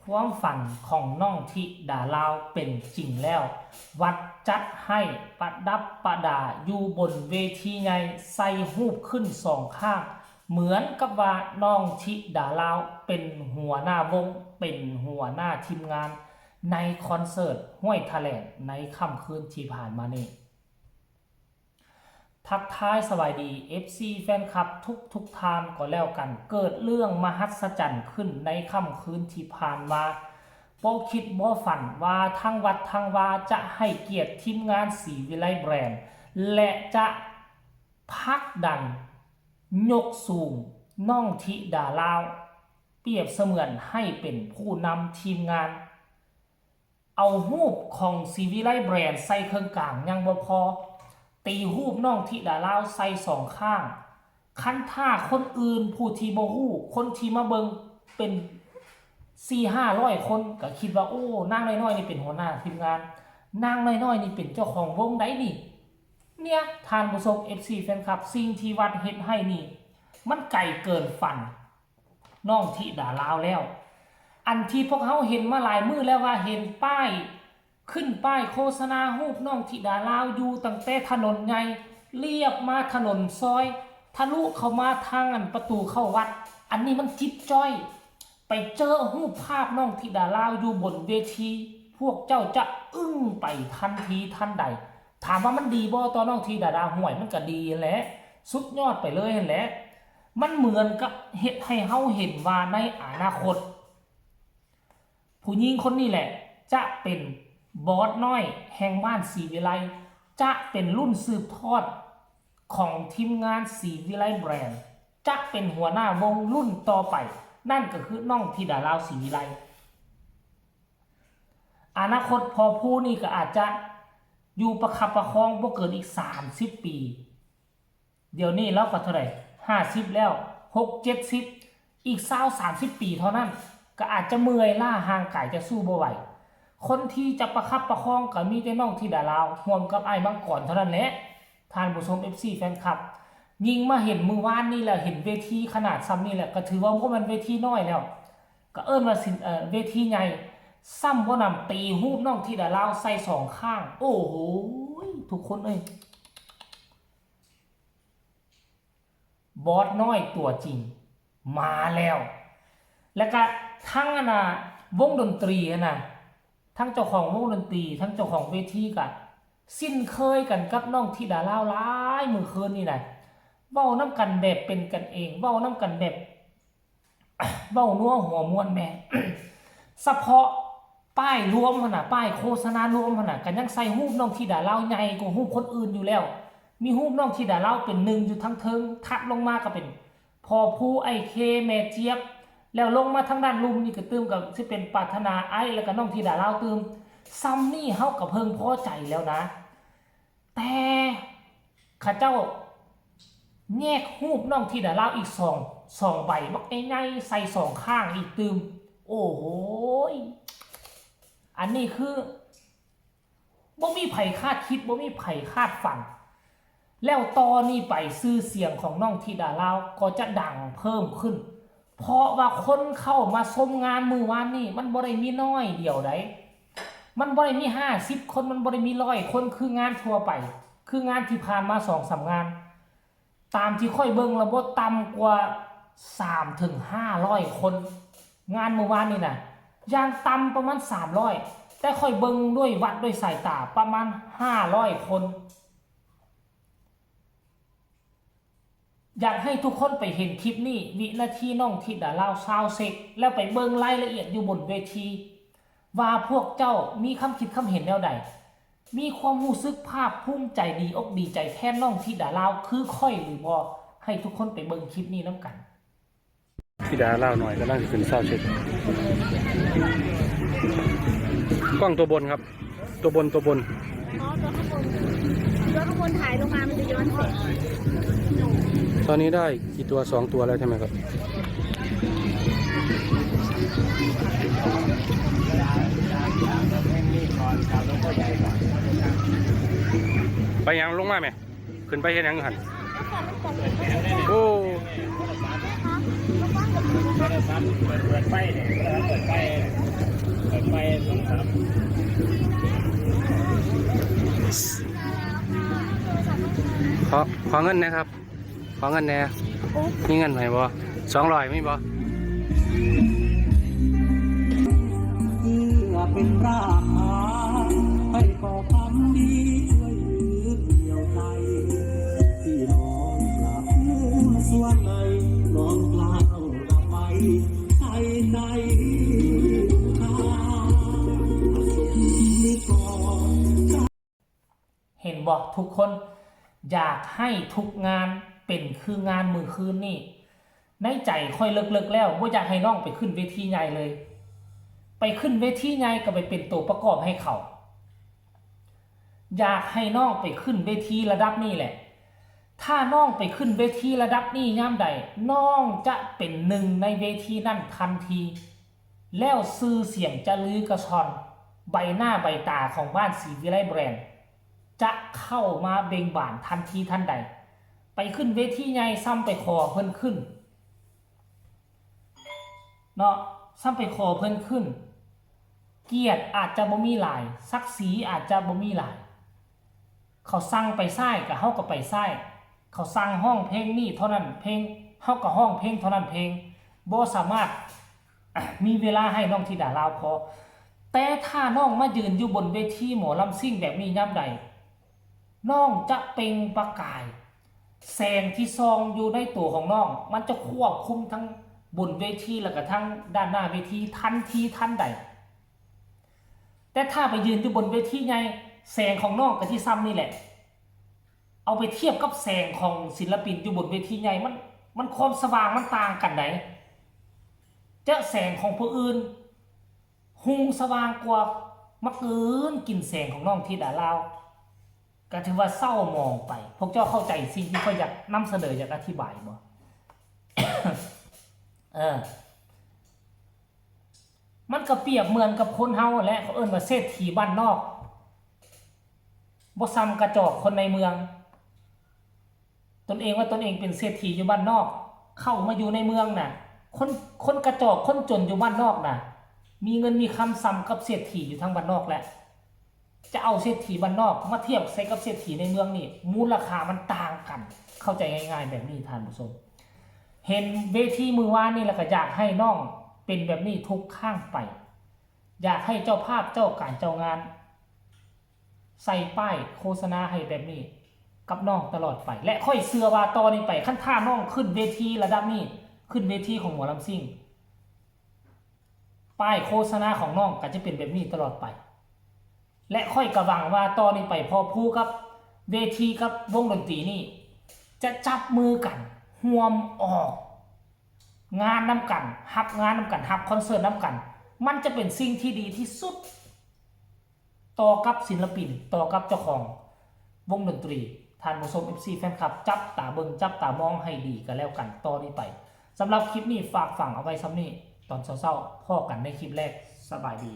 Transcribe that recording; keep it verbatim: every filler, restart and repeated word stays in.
ความฝันของน้องธิดาลาวเป็นจริงแล้ว วัดจัดให้ประดับประดาอยู่บนเวทีใหญ่ ใส่ฮูปขึ้นสองข้าง เหมือนกับว่าน้องธิดาลาวเป็นหัวหน้าวง เป็นหัวหน้าทีมงาน ในคอนเสิร์ตห้วยทะแหลงในค่ำคืนที่ผ่านมานี้ ทักทายสบายดี เอฟซี แฟนคลับทุกทุกท่านก็แล้วกัน เกิดเรื่องมหัศจรรย์ขึ้นในค่ำคืนที่ผ่านมา บ่คิดบ่ฝันว่าทางวัดทางวาจะให้เกียรติทีมงานศรีวิไลแบรนด์ และจะผลักดันยกสูงน้องธิดาลาว เปรียบเสมือนให้เป็นผู้นำทีมงาน เอาฮูปของศรีวิไลแบรนด์ใส่เครื่องกลางยังบ่พอ ตีฮูปน้องธิดาลาวใส่สองข้าง คันถ้าคนอื่นผู้ที่บ่ฮู้ คนที่มาเบิ่งเป็นสี่ห้าร้อยคนก็คิดว่า โอ้ นางน้อยๆนี่เป็นหัวหน้าทีมงาน นางน้อยๆนี่เป็นเจ้าของวงใดนี่ เนี่ย ท่านผู้ชม เอฟซี แฟนคลับ สิ่งที่วัดเฮ็ดให้นี่ มันไกลเกินฝัน น้องธิดาลาวแล้ว อันที่พวกเฮาเห็นมาหลายมื้อแล้วว่าเห็นป้าย ขึ้นป้ายโฆษณาฮูปน้องธิดาลาวอยู่ตั้งแต่ถนนใหญ่ เลียบมาถนนซอย ทะลุเข้ามาทางอันประตูเข้าวัด อันนี้มันจิ๊บจ้อย ไปเจอฮูปภาพน้องธิดาลาวอยู่บนเวที พวกเจ้าจะอึ้งไปทันทีทันใด ถามว่ามันดีบ่ต่อน้องธิดาลาว ห่วยมันก็ดีแหละ สุดยอดไปเลยแหละ มันเหมือนกับเฮ็ดให้เฮาเห็นว่าในอนาคต ผู้หญิงคนนี้แหละจะเป็นบอสน้อยแห่งบ้านศรีวิไล จะเป็นรุ่นสืบทอดของทีมงานศรีวิไลแบรนด์ จะเป็นหัวหน้าวงรุ่นต่อไป นั่นก็คือน้องธิดาลาวศรีวิไล อนาคตพอผู้นี่ก็อาจจะอยู่ประคับประคองบ่เกินอีกสามสิบปี เดี๋ยวนี้เราก็เท่าไหร่ ห้าสิบแล้ว หกเจ็ดสิบ อีกซาวสามสิบปีเท่านั้น ก็อาจจะเมื่อยล้า ห่างกายจะสู้บ่ไหว คนที่จะประคับประคองก็มีแต่น้องธิดาลาวร่วมกับอ้ายมังกรเท่านั้นแหละ ท่านผู้ชม เอฟซี แฟนคลับ ยิ่งมาเห็นมื้อวานนี่แหละ เห็นเวทีขนาดส่ำนี่แหละ ก็ถือว่าบ่แม่นเวทีน้อยแล้ว ก็เอิ้นว่าสินเอ่อเวทีใหญ่ ส่ำบ่นำตีฮูปน้องธิดาลาวใส่สองข้าง โอ้โห ทุกคนเอ้ย บอสน้อยตัวจริง มาแล้ว แล้วก็ทั้งอันน่ะวงดนตรีหั้นน่ะ ทั้งเจ้าของวงดนตรี ทั้งเจ้าของเวทีก็สิ้นเคยกันกับน้องธิดาลาวหลายมื้อคืนนี่นะ เว้านำกันแบบเป็นกันเอง เว้านำกันแบบ เว้านัวหัวม่วนแหม เฉพาะป้ายรวมหั้นน่ะ ป้ายโฆษณารวมหั้นน่ะ ก็ยังใส่ฮูปน้องธิดาลาวใหญ่กว่าฮูปคนอื่นอยู่แล้ว มีฮูปน้องธิดาลาวเป็นหนึ่งอยู่ทั้งเทิง ถัดลงมาก็เป็น พ่อภู ไอ้เค แม่เจี๊ยบ แล้วลงมาทางด้านลุ่มนี่ก็ตื่มกับสิเป็นปรารถนา ไอ้ แล้วก็น้องธิดาลาวตื่ม ส่ำนี่เฮาก็เพิ่งพอใจแล้วนะ แต่เขาเจ้าแยกฮูปน้องธิดาลาวอีกสอง สองใบบักใหญ่ๆใส่สองข้างอีกตื่ม โอ้โหย อันนี้คือบ่มีไผคาดคิด บ่มีไผคาดฝัน แล้วต่อนี้ไปชื่อเสียงของน้องธิดาลาวก็จะดังเพิ่มขึ้น เพราะว่าคนเข้ามาชมงานมื้อวานนี่มันบ่ได้มีน้อยเดียวใด มันบ่ได้มีห้าสิบคน มันบ่ได้มีร้อยคน คืองานทั่วไป คืองานที่ผ่านมาสองสามงาน ตามที่ข้อยเบิ่งแล้วบ่ต่ำกว่าสามถึงห้าร้อยคน งานมื้อวานนี่นะ อย่างต่ำประมาณสามร้อย แต่ข้อยเบิ่งด้วยวัดด้วยสายตาประมาณห้าร้อยคน อยากให้ทุกคนไปเห็นคลิปนี้ วินาทีน้องธิดาลาวซาวเช็ค แล้วไปเบิ่งรายละเอียดอยู่บนเวที ว่าพวกเจ้ามีคำคิดคำเห็นแนวใด มีความรู้สึกภาคภูมิใจดีอกดีใจแทนน้องธิดาลาวคือข้อยหรือบ่ ให้ทุกคนไปเบิ่งคลิปนี้นำกัน ธิดาลาวหน่อยกำลังสิขึ้นซาวเช็ค กล้องตัวบนครับ ตัวบน ตัวบน อ๋อ ตัวข้างบน ตัวข้างบนถ่ายลงมามันจะย้อนแสง ตอนนี้ได้กี่ตัว สองตัวแล้วใช่ไหมครับ ไปยังลงมาไหม ขึ้นไปเฮ็ดหยังหั่น โอ้ เปิดไฟเนี่ย เปิดไฟ ขอขอเงินนะครับ ขอเงินแหน่ มีเงินให้บ่ สองร้อยมีบ่ เพื่อเป็นรากฐานให้ก่อความดีช่วยเหลือเกี่ยวใจพี่น้องกลับคืนส่วนในน้องกล่าวกลับไปใจใน เห็นบ่ทุกคนอยากให้ทุกงานเป็นคืองานมื้อคืนนี่ ในใจข้อยเลิกๆแล้วบ่อยากให้น้องไปขึ้นเวทีใหญ่เลย ไปขึ้นเวทีใหญ่ก็ไปเป็นตัวประกอบให้เขา อยากให้น้องไปขึ้นเวทีระดับนี้แหละ ถ้าน้องไปขึ้นเวทีระดับนี้ยามใด น้องจะเป็นหนึ่งในเวทีนั่นทันที แล้วชื่อเสียงจะลือกระชอน ใบหน้าใบตาของบ้านศรีวิไลแบรนด์ จะเข้ามาเบ่งบานทันทีทันใด ไปขึ้นเวทีใหญ่ซ้ำไปขอเพิ่นขึ้น เนาะ ซ้ำไปขอเพิ่นขึ้น เกียรติอาจจะบ่มีหลาย ศักดิ์ศรีอาจจะบ่มีหลาย เขาสั่งไปซ้ายก็เฮาก็ไปซ้าย เขาสั่งฮ้องเพลงนี้เท่านั้นเพลง เฮาก็ฮ้องเพลงเท่านั้นเพลง บ่สามารถ มีเวลาให้น้องธิดาลาวพอ แต่ถ้าน้องมายืนอยู่บนเวทีหมอลำซิ่งแบบนี้ยามใด น้องจะเปล่งประกาย แสงที่ส่องอยู่ในตัวของน้อง มันจะควบคุมทั้งบนเวทีแล้วก็ทั้งด้านหน้าเวทีทันทีทันใด แต่ถ้าไปยืนอยู่บนเวทีใหญ่ แสงของน้องก็สิส่ำนี่แหละ เอาไปเทียบกับแสงของศิลปินอยู่บนเวทีใหญ่ มัน มันความสว่างมันต่างกันใด จะแสงของผู้อื่น หุงสว่างกว่า มากืนกินแสงของน้องธิดาลาว ก็ถือว่าเศร้าหมองไป พวกเจ้าเข้าใจสิ่งที่ข้อยอยากนำเสนออยากอธิบายบ่ เออ มันก็เปรียบเหมือนกับคนเฮาแหละ เขาเอิ้นว่าเศรษฐีบ้านนอก บ่ส่ำกระจอกคนในเมือง ตนเองว่าตนเองเป็นเศรษฐีอยู่บ้านนอก เข้ามาอยู่ในเมืองน่ะ คน คนกระจอกคนจนอยู่บ้านนอกน่ะ มีเงินมีคำส่ำกับเศรษฐีอยู่ทางบ้านนอกแหละ จะเอาเศรษฐีบ้านนอกมาเทียบใส่กับเศรษฐีในเมืองนี่ มูลค่ามันต่างกัน เข้าใจง่ายๆแบบนี้ท่านผู้ชม เห็นเวทีมื้อวานนี่แล้วก็อยากให้น้องเป็นแบบนี้ทุกครั้งไป อยากให้เจ้าภาพเจ้าการเจ้างาน ใส่ป้ายโฆษณาให้แบบนี้กับน้องตลอดไป และข้อยเชื่อว่าต่อนี้ไป คันถ้าน้องขึ้นเวทีระดับนี้ ขึ้นเวทีของหมอลำซิ่ง ป้ายโฆษณาของน้องก็จะเป็นแบบนี้ตลอดไป และข้อยก็หวังว่าต่อนี้ไปพอผู้กับเวทีกับวงดนตรีนี่ จะจับมือกัน ร่วมออก งานนำกัน รับงานนำกัน รับคอนเสิร์ตนำกัน มันจะเป็นสิ่งที่ดีที่สุด ต่อกับศิลปิน ต่อกับเจ้าของวงดนตรี ท่านผู้ชม เอฟซี แฟนคลับ จับตาเบิ่ง จับตามองให้ดีกันแล้วกันต่อนี้ไป สำหรับคลิปนี้ฝากฝังเอาไว้ส่ำนี้ ตอนเช้าๆ พ้อกันในคลิปแรก สบายดี